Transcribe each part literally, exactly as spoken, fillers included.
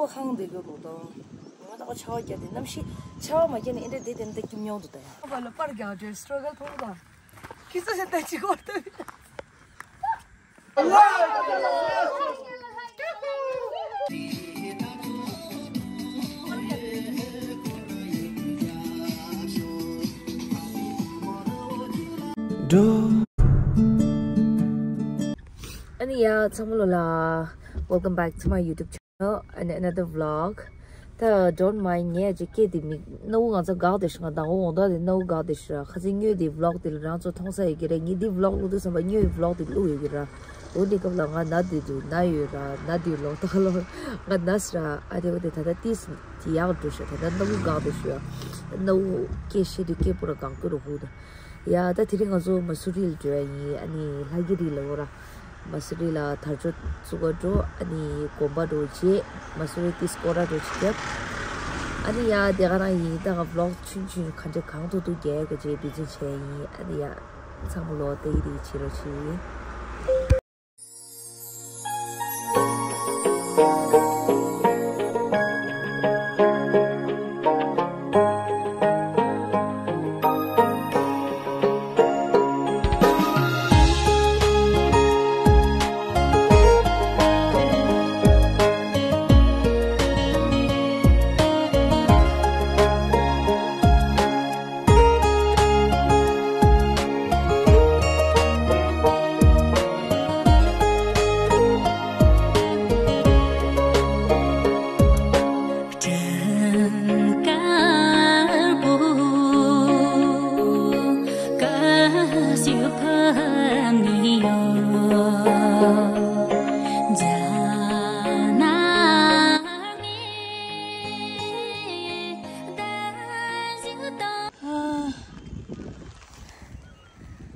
ཁོ་ཁང་འདི་གི་ལོ་དང་། ང་ད་ཁོ་ཆར་པ་བརྒྱབ་དེ་གནམ་གཤིས་ཆར་པ་མ་བརྒྱབ་ནས་ཨེ་འདྲ་བསྡད་དེ་འདི་སྐྱིད་མྱོང་དུ་ད་ཡ། ཁ་པར་ལ་པར་རྒྱག་དུས་སི་ཊྲག་གལ་མཐོང་དང་། ཁྱི་ས་ཞིག་ལྟ་ཅི་གོ་ལྟ་བུ། འགྲོ། ཨ་ནི་ཡ་ཚང་མ་ལོ་ལ། Welcome back to my YouTube channel and another vlog. ད་don't mind ངས་ཅིག་སྐད་དེ་མི་སྣ་བུ་ང་ཚོ་འགག་དེ་ཤི་ང་དང་བོ་འོང་དོག་དེ་སྣ་བུ་འགག་དེ་ཤི་ར། ཁ་སང་སྔོན་དེ་vlog དེ་ལ་རང་ཚོ་མཐོང་ས་ཡོད་ཀྱི་རེད། ངས་འདི་vlog བླུག་དུས་ཙམ་པ་སྔོན་vlog དེ་བླུག་ཡོད་ཀྱི་ར། འོ་འདི་སྐབས་ལ་ང་ན་དེ་དུས་ན་ཡོད་ར། ན་དུས་ལོག་ད་ལོག་ང་ན་སི་ར། ཨ་དེ་འོ་དེ་ད་ལྟ་ཏིས་དེ་ཡག་འགྲོ་ཤི། ད་ལྟ་སྣ་བུ་འགག་དེ་ཤི་ར། སྣ་བུ་སྐད་བཤད་དུས་སྐད་པོ་ར་འགག་གི་རུ་ཧུ་ད། ཡ་ད་དེ་རིང་ང་ཚོ་མ་སུ་རི་ལ་འགྲོ་ཡ་ཡིན། ཨ་ནི་ལྷ་གི་རི་ལ་འོ་ར། མ་སུ་རི་ལ་དར་ལྕོག་བཙུགས་ག་འགྲོ། ཨ་ནི་དགོན་པ་འགྲོ་རྗེས་མ་སུ་རི་ཏི་སྐོར་ར་འགྲོ་ཅིག་རྒྱབ། ཨ་ནི་ཡ་དེ་ག་རང་ཡིན། ད་ང་vlog ཆུན་ཆུན་ག་འདྲ་གང་ཐུབ་ཐུབ་རྒྱག་ག་རྗེས་འབད་བརྩོན་བྱས་ཡིན། ཨ་ནི་ཡ་ཚང་མ་ལོ་ཏེ་ཡི་རི་བྱེད་རོགས་བྱེད།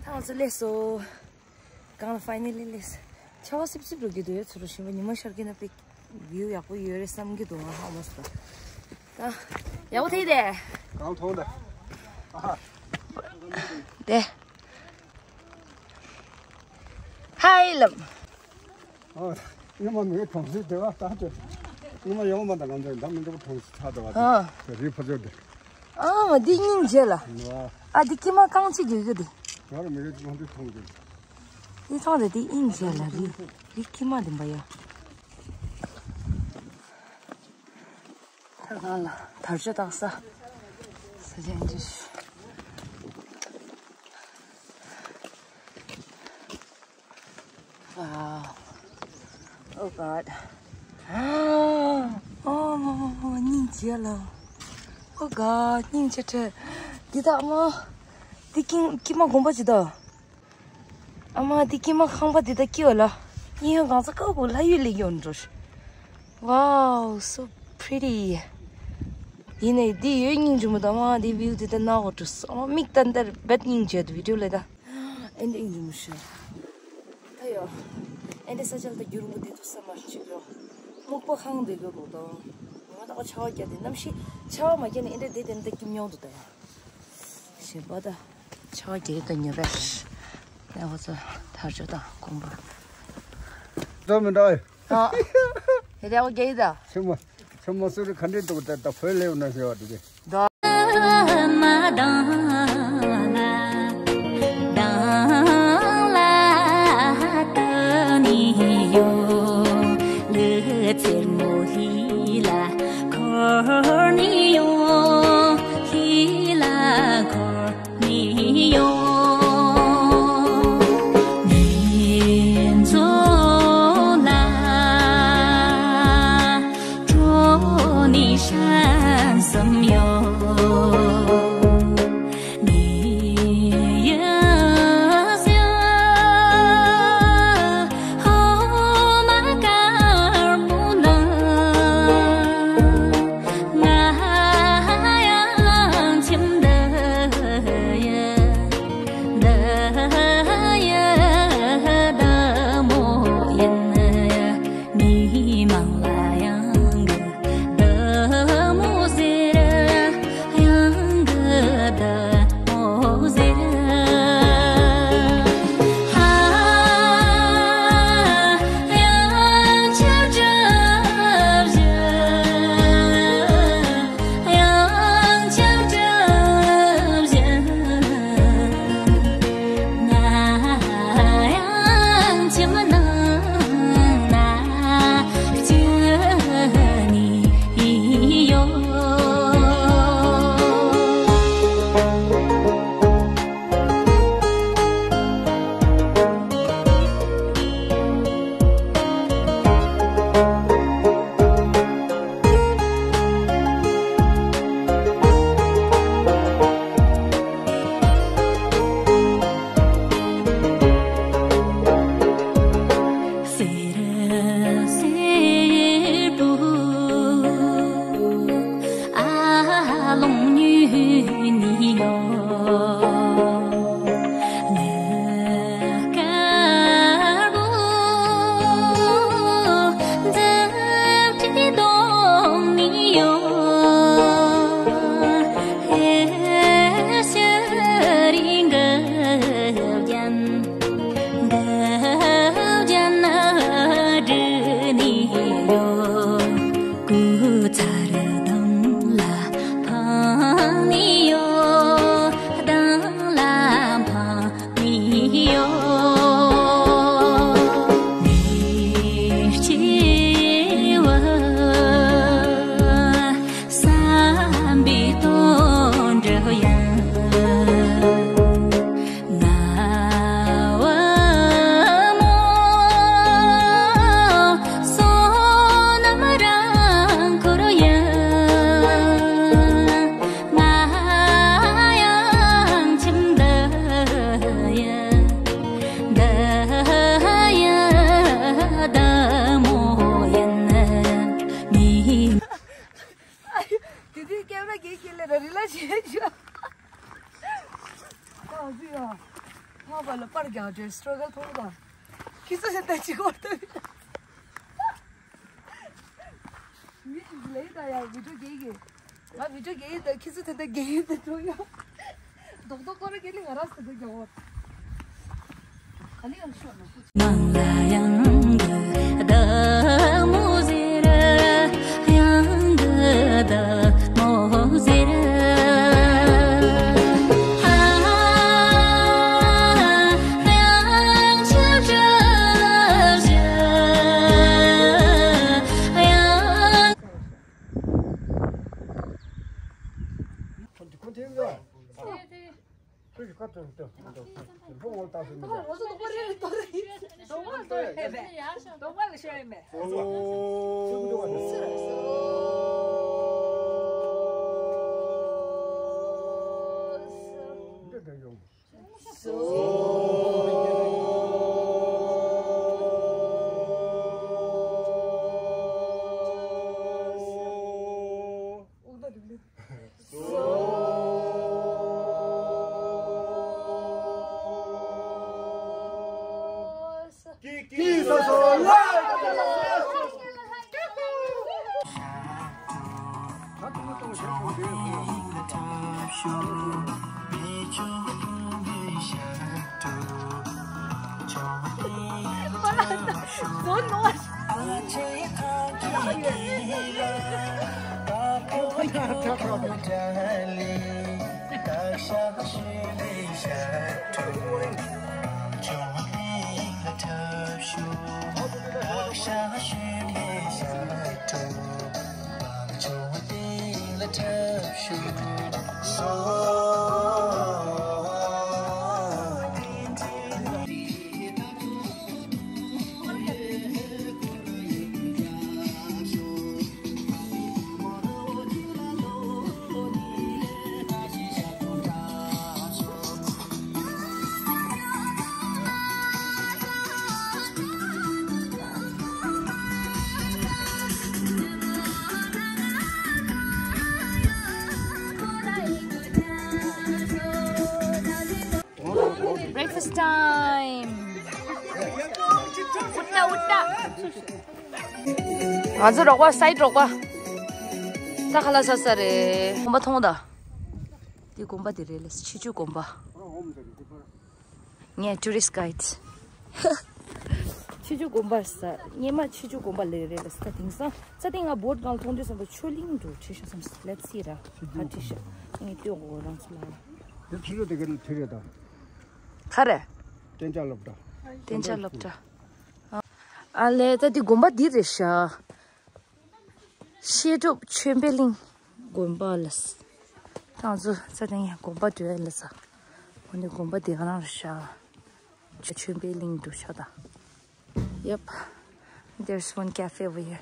ཐང་སུ་ལེ་སོ། གང་ལ་finally ལེ་སོ། ཆར་པ་སིབ་སིབ་རུ་གི་དུས་ཚུར་ཞིམ་པ་ཉི་མ་ཤར་གི་ན་པིག་view ཡག་པོ་ཡོད་རེད་བསམ་གི་འདུག་ང་ཧ་མོ་སོ། ད་ཡག་པོ་ཐེ་དེ། གང་མཐོང་ད། ཨ་ཧ། དེ། ཧའི་ལབ། ཨ། སྔོན་མ་མིའི་གྲོང་གསེབ་དེ་བ་ལྟ་དེ། སྔོན་མ་ཡོང་མ་ད་ང་ཚོ་ད་མི་འདྲ་བ་གྲོང་གསེབ་ཆགས་འདུག་བ་དེ། ཨ། རི་ཕ་ཚོ་དེ། ཨ་མ་འདི་སྙིང་རྗེ་ལ། ཨ་འདི་ཀྱི་མ་རྐང་གཅིག་རྒྱུག་རྒྱུ་དེ། ང་རང་མི་རིགས་ཀྱི་ཁོང་ཚོས་མཐོང་རྒྱུ། འདི་མཐོང་དེ་འདི་སྙིང་རྗེ་ལ་རི། རི་ཀྱི་མ་དེ་འབའ་ཡ། ཐར་གང་ལ་དར་ལྕོག་བཏགས་ས། ས་ཆ་འདི། Wow. Oh God. Oh, སྙིང་རྗེ་ལ། Oh God, སྙིང་རྗེ་ཁྲལ། འདི་དག་མ། འདི་ཀིང་ཀི་མ་དགོན་པ་ཅི་ད། ཨ་མ་འདི་ཀི་མ་ཁང་པ་འདི་དག་ཀི་བ་ལ། ཡིན་ཡང་གང་ས་ཀ་བོ་ལྷ་ཡུལ་ལས་ཡོང་འགྲོ། Wow, so pretty. ཡིན་ནའི་འདི་ཡོད་སྙིང་རྗེ་མོ་ད་མ་འདི་view འདི་ད་ནག་གོ་འགྲོ་སོང་། ཨ་མ་མིག་ཏན་ཏན་རྦད་སྙིང་རྗེ་འདུག་video ལས་ད། ཨེ་འདྲ་ཡིན་མི་ཤེས། ད་ཡོ། ཨེ་འདྲ་ས་ཆ་ལ་ད་རྒྱུན་རིང་པོ་བསྡད་ཐུབ་ས་མ་རེད་ཅིག་ཡོ། སྨུག་པ་ཁང་བསྡད་དགོས་ལོ་ད། ང་ད་ཁོ་ཆར་པ་བརྒྱབ་དེ་གནམ་གཤིས་ཆར་པ་མ་བརྒྱབ་ནས་ཨེ་འདྲ་བསྡད་དེ་ད་སྐྱིད་མྱོང་འདུག་ད་ཡ། ཞེས་པ་ད། ཆར་པ་བརྒྱབ་ད་ཉོ་བས། ད་ཁོ་ཚོ་དར་ལྕོག་དང་དགོན་པ། འགྲོ་མི་འགྲོ། ཨ། ཡ་ད་ཁོ་བརྒྱབ་ད། ཆུ་མ། ཆུ་མ་སུ་རི་ག་འདྲས་འདུག་ད་ད་བོད་ལེའུ་ན་ཟེར་བ་འདུག་གས། ད་ཨ་ཙི་ཡ། ཕ་བ་ལ་པར་རྒྱག་རྒྱུ་སི་ཊྲ་གལ་མཐོང་དང་། ཁྱི་ཚོ་ཞིག་ད་ཅི་གོ་ད། མི་ཞིག་ལས་ད་ཡ་བི་ཌིའོ་རྒྱག་གི། ང་བི་ཌིའོ་རྒྱག་གི་ད་ཁྱི་ཚོ་དེ་འདྲ་རྒྱག་གི་ད་འགྲོ་ཡ། རྡོག་རྡོག་སྐོར་ར་གལ་ང་ར་སི་ད་རྒྱག་འོ། ག་ལེ་ཡང་ཤོག་ན། མང་ལ་ཡང་གི་བདག་མོ་ཟེར། ཡང་གི་བདག་མོ་ཟེར། ཧ། ཡང་ཆུ་བྲལ་བཞིན་ཡང་། ཁོ་དེ་ཁོ་དེ་ཡོད། ཁྱོད་ཀྱིས་ཁ་ཐོན་ཏེ་ལྷོ་ངོ་ལྟ་སུ་མི་འདུག་འདི་འདྲ་ཡོང་། Breakfast time. ཨུ་ཏ་ཨུ་ཏ། ང་ཚོ་རོགས་པ་སའིཌ་རོགས་པ། ད་ཁ་ལག་ཟ་ས་རེད། དགོན་པ་མཐོང་ད། འདི་དགོན་པ་འདི་རེད་ལ་ཕྱི་ཆུ་དགོན་པ། ངས་ཊུ་རིསི་གྷའིཌ། ཕྱི་ཆུ་དགོན་པ་ཟ། སྔོན་མ་ཕྱི་ཆུ་དགོན་པ་ལས་རེད་ལ་ས་དེང་སང་ས་དེང་ང་བོཊ་སྒང་ལ་མཐོང་དུས་ཙམ་པ་ཆོས་གླིང་དུ་ཁྲིད་ཤག་བསམ། Let's see ར། ཧ་ཁྲིད་ཤག་ངས་ལྟོས་འོ་རང་ཚོ་ལ། དེ་ཕྱི་ཆུ་དེ་ག་ནས་ཁྲིད་རེད་ད། ག་རེ། གཏན་འཇགས་སློབ་གྲྭ། གཏན་འཇགས་སློབ་གྲྭ། ཨ་ལས་ད་འདི་དགོན་པ་འདི་རེད་ཤག་བཤད་སྒྲུབ་ཆོས་འཕེལ་གླིང་དགོན་པ་ལ། ད་ང་ཚོ་ས་དེང་ཡང་དགོན་པ་འགྲོ་ཡ་ལ་ས། འོ་ནི་དགོན་པ་འདི་ག་རང་རེད་ཤག་ཆོས་འཕེལ་གླིང་འགྲོ་ཤག་ད། Yep, there's one cafe over here.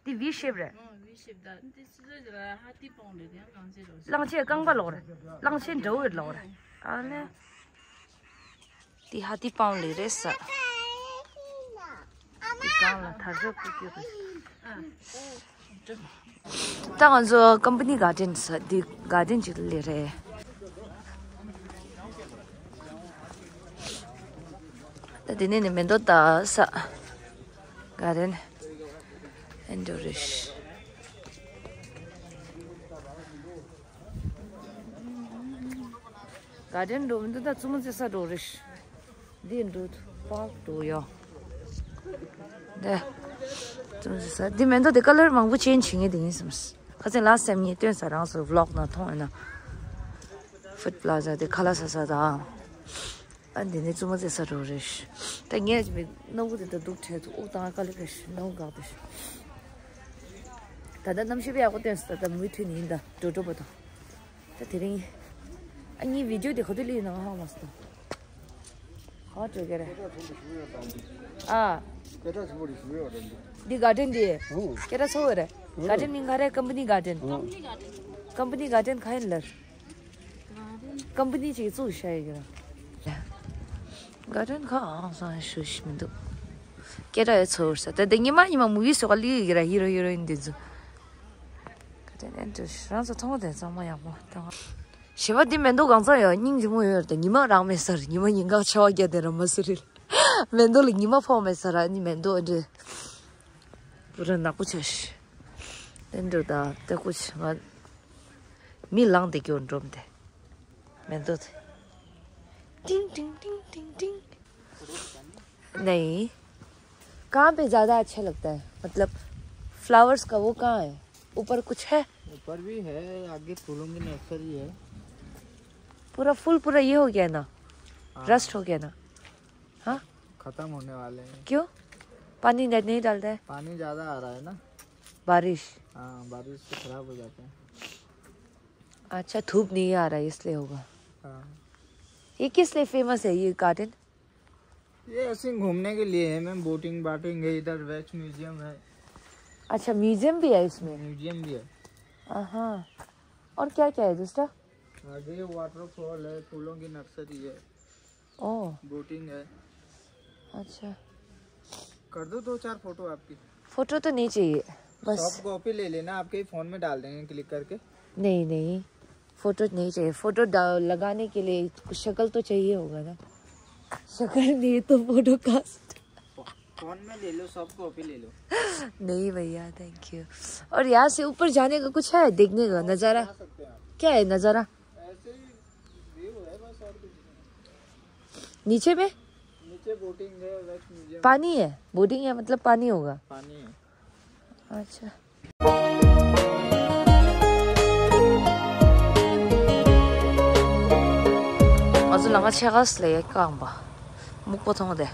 འདི་ཝི་ཤེབ་རེད། ཨང་ཝི་ཤེབ་ད། འདི་ཕྱི་ལོགས་ལ་ཧ་ཏི་པང་རེད། ཡང་གླང་ཆེན་རོ། གླང་ཆེན་རྐང་པ་ལོག་རེད། གླང་ཆེན་འདྲ་བོ་རེད་ལོག་རེད། ཨ་ལེ། འདི་ཧ་ཏི་པང་ལེ་རེད་ས། འདི་གང་ལ་དར་ལྕོག་ཀུ་ཀུ་རེད། ད་ང་ཚོ་ཀམ་པ་ནི་གར་ཌེན་ས། འདི་གར་ཌེན་ཅིག་ལེ་རེད། ད་དེ་ནས་ནི་མེ་ཏོག་ལྟ་ས། ག་རེ་ནི། ཨེ་འགྲོ་རེ་ཤི། ག་རེ་འགྲོ་མི་འདུག་ད་བཙུན་མོ་རྩེ་ས་འགྲོ་རེ་ཤི། འདི་འགྲོ་པག་འགྲོ་ཡོ། འདི། བཙུན་མོ་རྩེ་ས་འདི་མེ་ཏོག་དེ་ཀ་ལར་མང་པོ་ཅེན་ཇི་བྱེད་མཁན་དེ་ཡིན་བསམ། ཁ་སང་ལ་སེམས་ཉིད་སྟོན་ས་རང་སོ་ཝི་ལོག་ན་མཐོང་ཡོད་ན། ཧྥུད་པ་ལ་ཛ་དེ་ཁ་ལག་ཟ་ས་དང་། ཨ་འདི་ནས་བཙུན་མོ་རྩེ་ས་འགྲོ་རེད། ད་ངས་ཀྱི་མི་སྣ་བུ་དེ་ད་སྡུག་འཕྲད་དུ་དབུགས་བཏང་དཀའ་ལས་རེད། སྣ་བུ་འགག་པས། ད་ལྟ་གནམ་གཤིས་དཔེ་ཡག་པོ་བསྟན་སོང་། ད་ལྟ་མུ་མཐུད་ནས་ཡིན་ད་འགྲོ་འགྲོ་པ་དང་། ད་དེ་རིང་། ཨ་ངའི་བི་ཌིའོ་དེ་ག་དུས་སླེབས་ཡོང་ན་ཧ་མ་སོང་། ག་འགྲོ་གི་རེད། ཨ། སྐད་གྲགས་ཆེན་པོ་རེད་ཞུ་ཡོད་རེད། འདི་ག་ཌེན་དེ། ཨོ། སྐད་གྲགས་ཚ་བོ་རེད། ཨོ། ག་ཌེན་མིང་ག་རེ། ཀམ་པ་ནི་ག་ཌེན། ཨོ། ཀམ་པ་ནི་ག་ཌེན་ག་ཡིན་ལར། ཀམ་པ་ནི་ཅིག་བཙུགས་བཞག་ཡོད་ཀྱི་ར། ག་ཌེན་ཁ་ཨང་སང་ཞུ་ཤི་མི་འདུག་སྐད་གྲགས་ཡོད་ཚོར་ས་ད་ལྟ་ཉི་མ་ཉི་མ་མུ་བི་སོགས་ལ་ལི་ཡོད་ཀྱི་ར། ཧི་རོ་ཧི་རོ་ཡིན་འདི་ཚོ། ག་ཌེན་ཨེན་ཏྲི་རང་ཚོ་མཐོང་བ་དེ་ཚང་མ་ཡག་པོ་ད། ཞེས་པ་འདི་མེ་ཏོག་གང་ཚང་ཡོད་སྙིང་རྗེ་མོ་ཡོད་རེད། ཉི་མ་རང་མེད་ས་རེད། ཉི་མ་ཉིན་གང་ཆར་པ་བརྒྱབ་དེ་ར་མ་སུ་རེད། མེ་ཏོག་ལ་ཉི་མ་ཕོག་མེད་ས་ར་ནི་མེ་ཏོག་འདི། པུ་ར་ནག་པོ་ཆ་ཤི། ཏན་ཏུ་ད་ཏེ་ཀུ་ཆི་ང་། མི་ལངས་ཏེ་སྐྱོར་འགྲོམ་དེ། མེ་ཏོག་དེ། ཏིང་ཏིང་ཏིང་ཏིང་ཏིང་། नहीं। कहाँ पे ज़्यादा अच्छे लगता है? मतलब, फ्लावर्स का वो कहाँ है? ऊपर कुछ है? ऊपर भी है, आगे फूलों की नर्सरी है। पूरा फूल पूरा ये हो गया ना? हाँ। रस्ट हो गया ना? हाँ? खत्म होने वाले हैं। क्यों? पानी नहीं, नहीं डालता है? पानी ज़्यादा आ रहा है ना। बारिश। हाँ, बारिश से खराब हो जाते हैं। अच्छा, धूप नहीं आ रहा है, इसलिए होगा। हाँ। ये किस लिए फेमस है, ये गार्डन? ये ऐसे ही घूमने के लिए है मैम। बोटिंग बाटिंग है इधर, वैक्स म्यूजियम है। अच्छा, म्यूजियम भी है इसमें? म्यूजियम भी है। हाँ। और क्या क्या है दूसरा? आगे वाटरफॉल है, फूलों की नर्सरी है। ओ। बोटिंग है। अच्छा। कर दो दो चार फोटो आपकी। फोटो तो नहीं चाहिए, बस। सॉफ्ट कॉपी ले लेना, आपके ही फोन में डाल देंगे क्लिक करके। नहीं, नहीं, फोटो नहीं चाहिए। फोटो डा-, लगाने के लिए कुछ शक्ल तो चाहिए होगा ना। शक्ल नहीं तो फोटो कास्ट। फोन में ले लो, सॉफ्ट कॉपी ले लो। नहीं भैया, थैंक यू। और यहाँ से ऊपर जाने का कुछ है देखने का नज़ारा? जा सकते हैं आप। क्या है नज़ारा? ऐसे ही व्यू है बस, और कुछ नहीं। नीचे में? नीचे बोटिंग है, वैक्स म्यूजियम। पानी है? बोटिंग है मतलब पानी होगा। पानी है। अच्छा। ང་ཚོ་ལམ་ཁ་ཕྱེད་ཀ་ཙམ་ལ་ཡར་བཀག་པ། སྨུག་པོ་མཐོང་སྟེ།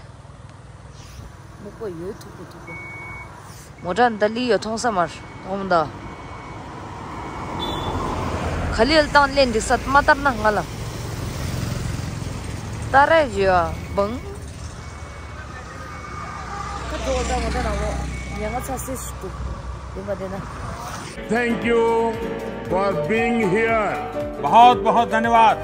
སྨུག་པོ་ཡོད། མཐུག་པོ་མཐུག་པོ། མོ་ཊ་འདི་ལི་ཡོད་མཐོང་ས་མར་འོང་ད། ག་ལེར་བཏང་ལེན་འགྲིག་ས་མ་ལྟར་ན་ང་ལ། ད་རེས་ཡོད་བང་། ཁ་དོག་ད་མོ་ཊ་ནང་ལོགས་ཉེན་ཁ་ཚ་སེ་ཞིག་འདུག་ཡིན་པ་དེ་ན། Thank you for being here. बहुत बहुत धन्यवाद।